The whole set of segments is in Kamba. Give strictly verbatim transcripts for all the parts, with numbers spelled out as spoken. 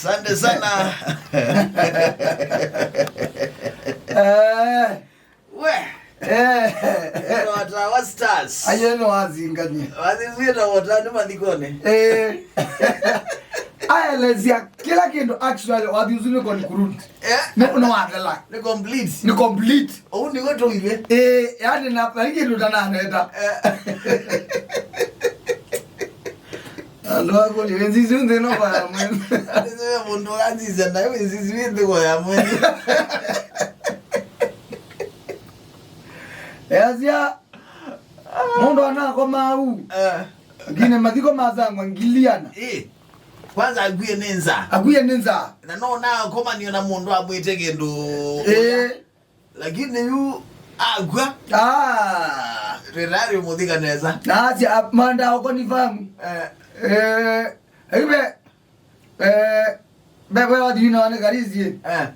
Asante sana. Eh. We. Eh. Watawa stars. Aye, no wazinganie. Wazizwĩta wotani mathikone. Eh. Aelezia kila kindu actually, wathi ũsu nĩ conclude. Eh? Nĩ, nĩ wathela. Nĩ complete. Nĩ complete. Ũu nĩguo tũile. Eh, yani na, na ingĩ tũtananeta. Eh. Andũ aku nĩ wenzi cionthe no vaya mwene. Nĩwe mũndũ anzisya nayo wenzi cionthe kwa ya mwene. Easya, mũndũ anakoma au. Eh. Ngine mathiko masangwa ngiliana. Eh. Kwanza akwie nĩ nzaa. Akwie nĩ nzaa. Na no nakomanio na mũndũ amwĩte kĩndũ. Eh. Lakini yu akw'a. Ah. Rĩrarĩ mũthika nesa. Na asya, ah, manda oko ni famu. Eh. Eh, aiwe. Eh, bebe wa dina wane karizie. Eh.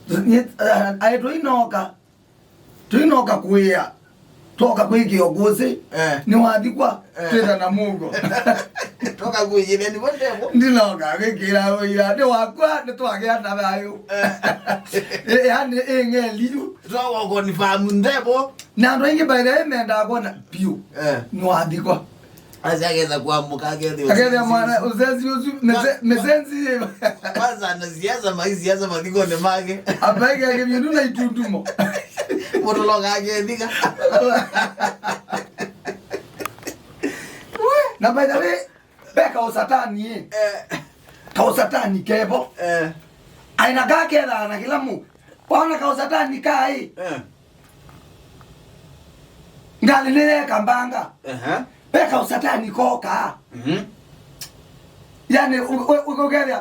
Ni, eh, aitũ inoka. Tũinoka kũĩa. Twoka kwĩkĩa ũkũsĩ. Eh. Nĩwathikwa. Eh. Twĩtha na mũuo. Toka kũĩyĩthya nĩvo ndevo. Ndinoka wĩkĩra ũira. Nĩ wakwa, nĩ twagĩa na thayũ. Eh. Ĩ, yani, ĩ ng'eli yu. Toka confirm ndevo. Na andũ aingĩ, by the way, mendaa kwona piũ. Eh. Nĩwathikwa. Asi aketha kuamũka, akethĩa akethĩa mwana, ũsenzi ũsu, mĩse-, mĩsenzi. Kwanza, na siasa, mai siasa mathikone make. Apaike akĩmyundu na itundumo. Mũtũloka akethika. Na by the way, be kaũsatani, eh. Eh. Kaũsatani kevo. Eh. Aina kakethaa na kĩla mũ. Waona kaũsatani kai. Eh. Ngalĩ nĩyeka mbanga. Ehe. Be kaũsatani koka. Mhm. Yani, u-, u-, u-, ũkethĩa,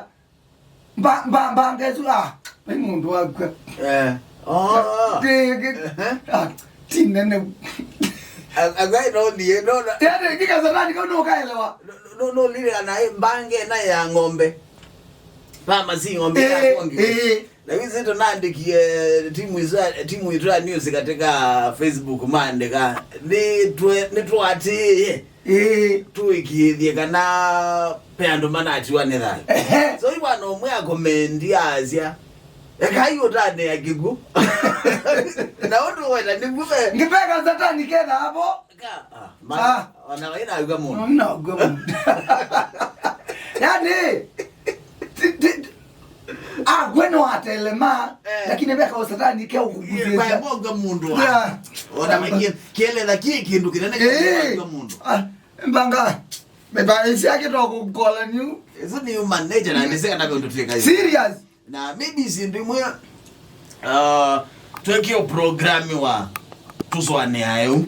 mba-, mba-, mbanga ĩsu, ah, vai mũndũ wakw'a. Eh. Oh. Ti-, ki-, ehe, ah, ti nene. A-, agai no ndiye, no, no. Yani, kika satani kau nũkaelewa. No, no, no, lile anaye mbange naye ya ng'ombe. Mama si ng'ombe ya, eh, kongi. Eh. Na wĩsĩ tũnaandĩkie timu isu, timu itũ ya news katika Facebook, maandĩka, "Nĩ twe-, nĩ tũatĩĩe, ĩĩ, tũĩkĩĩthye kana ve andũ manatiwa nĩ thayũ." Ehe. So, yu bwana ũmwe akomendi asya, "Ekai ũtanĩa kĩkw'ũ." Na ũndũ weta nĩkw'o ve- ngĩveka satani ketha avo. Ka, ah, ma-, ah, ona wainaw'a mũndũ. Naugwa mũndũ. Yani, ti-, ti-, akw'a nĩwatelema, eh, lakini ve kaũsatani ke ũkũkũthĩsya. Vaemogwa mũndũ wa. Yeah. Ona makie, kĩeleza kĩ kĩndũ kĩnene, eh, kĩeleza mũndũ. Ah, mbanga, meba isi akĩtoa kũkola niu. Isu ni human nature na nĩsĩ kana ve ũndũ twĩka yu. Serious. Na maybe syĩndũ imwe, uh, twekĩe ũprogramiwa tũsũanĩae ũu.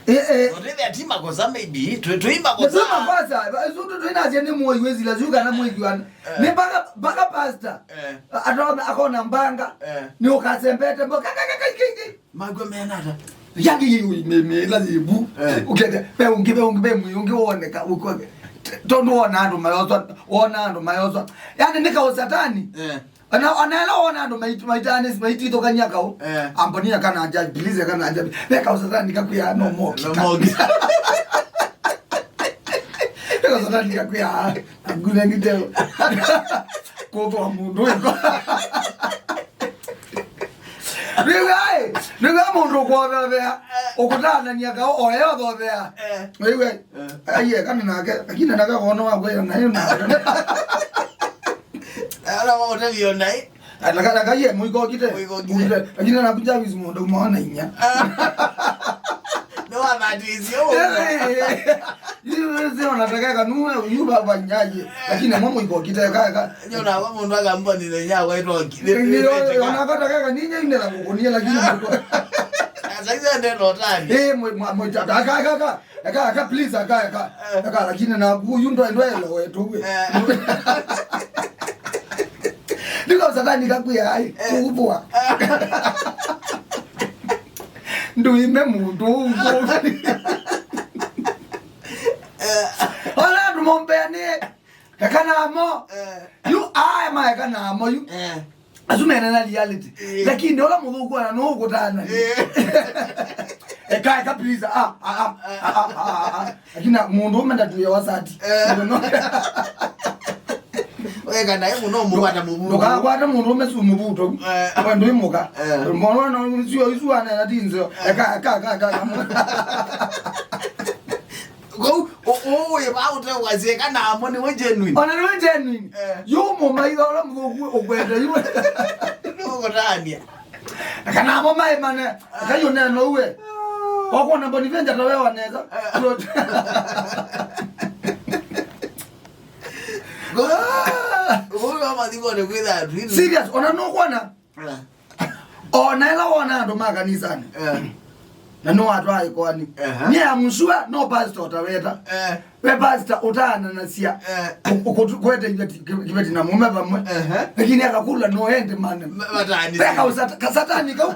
Eh, eh. Ũtethĩa ti makosa, maybe twĩ, twĩ makosa. Nĩ makosa. Isu tu twĩnasya nĩ mũi wĩsila syu kana mwĩkiwana. Eh. Nĩ mpaka, mpaka pastor. Eh. Atona akona mbanga. Eh. Nĩ ũkasembete mbo. Ka, ka, ka, ka, ka, ka. Makw'a meana ata? Yangĩ yĩ mĩla yĩvu. Eh. Ũkethĩa ve ũngĩ, ve ũngĩ, ve mwĩĩ ũngĩ woneka. Ũko-, tondũ wona andũ mayoswa, wona andũ mayoswa. Yani nĩ kaũsatani. Eh. Ona, ona ela wona andũ mait-, maitani-, maitithũkany'a kaũ. Eh. Amboni akanaja, please akanaja. Ve kaũsatani kakwĩa no moki. No moki. Ve kaũsatani kakwĩa, ngune ngiteo. Kũthwa mũndũ wĩko. Rĩu ai, rĩu ai mũndũ ũkwothethea, ũkũtanania kaũ, oya ũthothea. Eh. Rĩu ai, eh, aiye, kana nake, lakini nake kono wakwa yo nayo nake. Ala wa ũtavyo nai. Ataka, ataka ye mũiko kite. Mũiko kite. Kite. Lakini na kuja bizi mũndũ mwana inya. Nĩ wa thirty-six ũũ. Eh, eh, eh. Yu, yu, yu, ona takeka nuwe, yu baba nyaje. Lakini mwa mũiko kite, ka, ka. Nyo na wa mũndũ akamba ni nya wa itoki. Ndio, ona kata keka ninye ine la kukunia, lakini mũndũ. Sasa hizo ndio tani. Eh, mwe, mwe, mwe, aka, aka, aka. Aka, aka, please, aka, aka. Eh. Aka, lakini na ku, yu ndo, ndo ele wetu we. Eh. Nĩ kaũsatani kakwĩa ai, eh, kũthwa. Ndũime mũndũ ũngĩ. Eh. Ona andũ mombea nĩ, eka namo. Eh. Yu, aya maeka namo yu. Eh. Asu mena na reality. Eh. Lakini ũla mũthũku ana no ũkũtana. Eh. Eka, eka, please. Ah, ah, ah. Lakini mũndũ ũme ndatuya wasati. Eh. No. Weka naye mũno mũkwata mũvuto. Ndũkakwata mũndũ ũme su mũvuto. Eh. We ndwĩ mũka. Eh. Mwana sio isu anena ti nzeo. Eka, eka, eka, eka. Kau, o, o, we ba ũte wasie kana amo nĩ we genuine. Ona nĩ we genuine. Eh. Yu mũmaitha ũla mũthũku ũkwenda yu. Nũkũtania. Kana amo maĩ mane. Kayo neno uwe. Kwa kuona Boniface ta wewe wanaweza. Ũyũ wa mathiko nĩ kwĩtha twin. Serious, ona nũkwona. Eh. Ona ĩla wona andũ ma kanisani. Eh. Na nĩ watwaa ĩkoani. Aha. Niĩ am sure no pastor ũtaweta. Eh. We pastor ũtaananasya. Eh. Kũete kĩveti na mũme vamwe. Aha. Lakini akakula no ende mana. Ma-, mataanĩsya. Peka usata-, kasatani kau.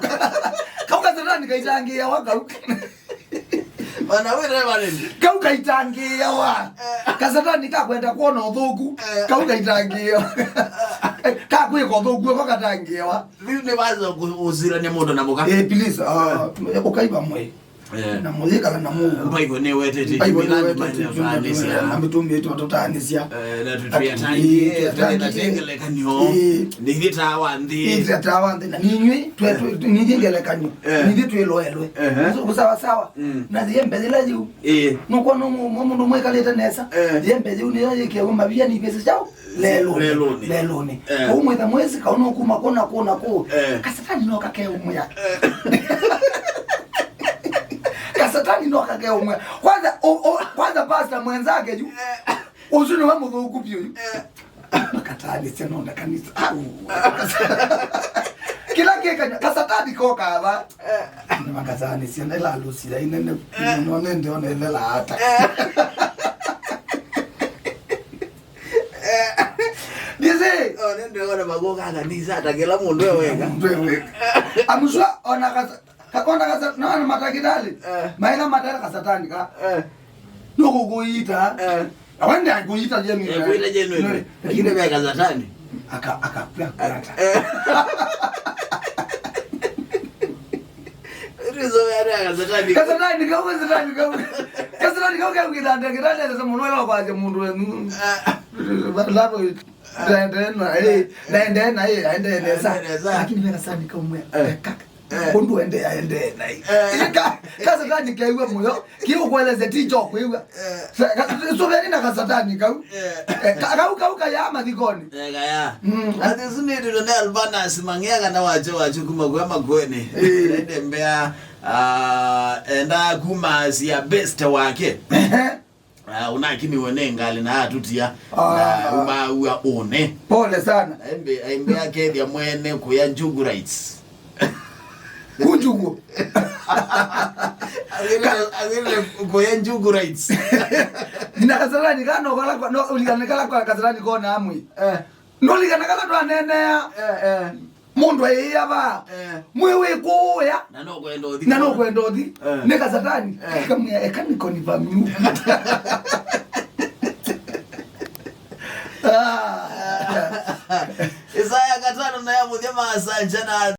Kau kasatani kaitangĩĩawa kau. Mana wĩ reverend. Kau kaitangĩĩawa. Eh. Kasatani kakwenda kuona ũthũku. Eh. Kau kaitangĩĩawa. Kakwĩka ũthũku ko katangĩĩawa. Rĩu nĩ vaza kũ-, ũsilania mũndũ na mũka. Eh, please, uh, ũkai vamwe. Eh. Na mũyĩkala na mũu. Bible nĩwetete. Bible nĩwetete. Na mĩtũmĩ ĩtũ tũtaanĩsya. Eh, na tũtũyatangie, tũyatangie. Ngelekany'o. Eh. Nĩ ithyĩ taa wa nthĩ. Ithyĩ taa wa nthĩ. Na ninyuĩ, twe, twe, nithyĩ ngelekany'o. Eh. Nithyĩ twĩloelwe. Ehe. Sawa sawa. Mm. Na yembe yĩla yĩu. Eh. Nũkwona mũ-, mũ-, mũndũ mwĩkalĩte nesa. Eh. Yembe yĩu nĩyo yĩkĩawa mavia nĩ ivĩsĩ kyaũ. Lelũnĩ. Lelũnĩ. Lelũnĩ. Eh. Ũu mwĩtha mwĩsĩ kaũ no kuma kũ na kũ na kũ. Eh. Kasatani no kakeũmwĩa. Eh. Kasatani no kakeũmwĩa. Kwanza, o, o, kwanza pastor mwenzake yu. Eh. Ũsu nĩwe mũthũku vyũ yu. Eh. Makataanĩsya no na kanisa. Au. Kĩla kĩkany'a kasatani kokava. Eh. Nĩ makataanĩsya na ila alusi ya inene. Eh. No nende ona ithela ata. Eh. Ndisi. Oh, nende ona magoka kanisa ata kĩla mũndũ eweka. Mũndũ eweka. Amuswa ona kasa-, kakona kasa-, na ona matakitali. Eh. Maila matara kasatani ka. Eh. Nũkũkũita. Eh. Awende akũita genuine. Eh, kũita genuine. Lakini meka satani. Aka, aka, aka. Eh. Rizo ya kasatani. Kasatani kau, kasatani kau. Kasatani kau kau kitanda, kitanda sasa mũndũ ela kwa mũndũ wenu. Eh. Lavo. Ndaendee na, eh, ndaendee na, eh, aendee nesa. Aendee nesa. Lakini meka satani kaumwe. Eh. Kaka. Eh. Ũndũ ende aendee naĩ. Eh. Ka, kasatani kew'a mũyo, kĩũkwelesya ti kyo kwĩw'a. Eh. Sa-, ka-, sũveni na kasatani kau. Eh. Eh, ka-, kau, kau kayaa mathikoni. Eh, kaya. Mm. Athi ũsu nĩtwĩtwe nĩ Alvanas Mang'ea kana wacho wacho kuma kwa Makueni. Eh. Ende mbea, ah, enda kuma sia best wake. Ehe. Ah, unakimiwe nĩ ngalĩ na atutia. Ah. Na umaua une. Pole sana. Aimbe, aimbe akethia mwene kuya njugu rights. Kunjugu. Agile, agile kuya njugu rights. Na kasarani kano kala kwa, no, ulikana kala kwa kasarani kona amwe. Eh. Nũlikana kala twaneenea. Eh, eh. Mũndũ aiĩa va. Eh. Mwĩ wĩ kũũya. Na no kwenda ũthi. Na no kwenda ũthi. Eh. Nĩ kasatani. Eh. Kamwĩa eka nĩ confirm you. Ah. Isaya katano na ya mũthya maasanja na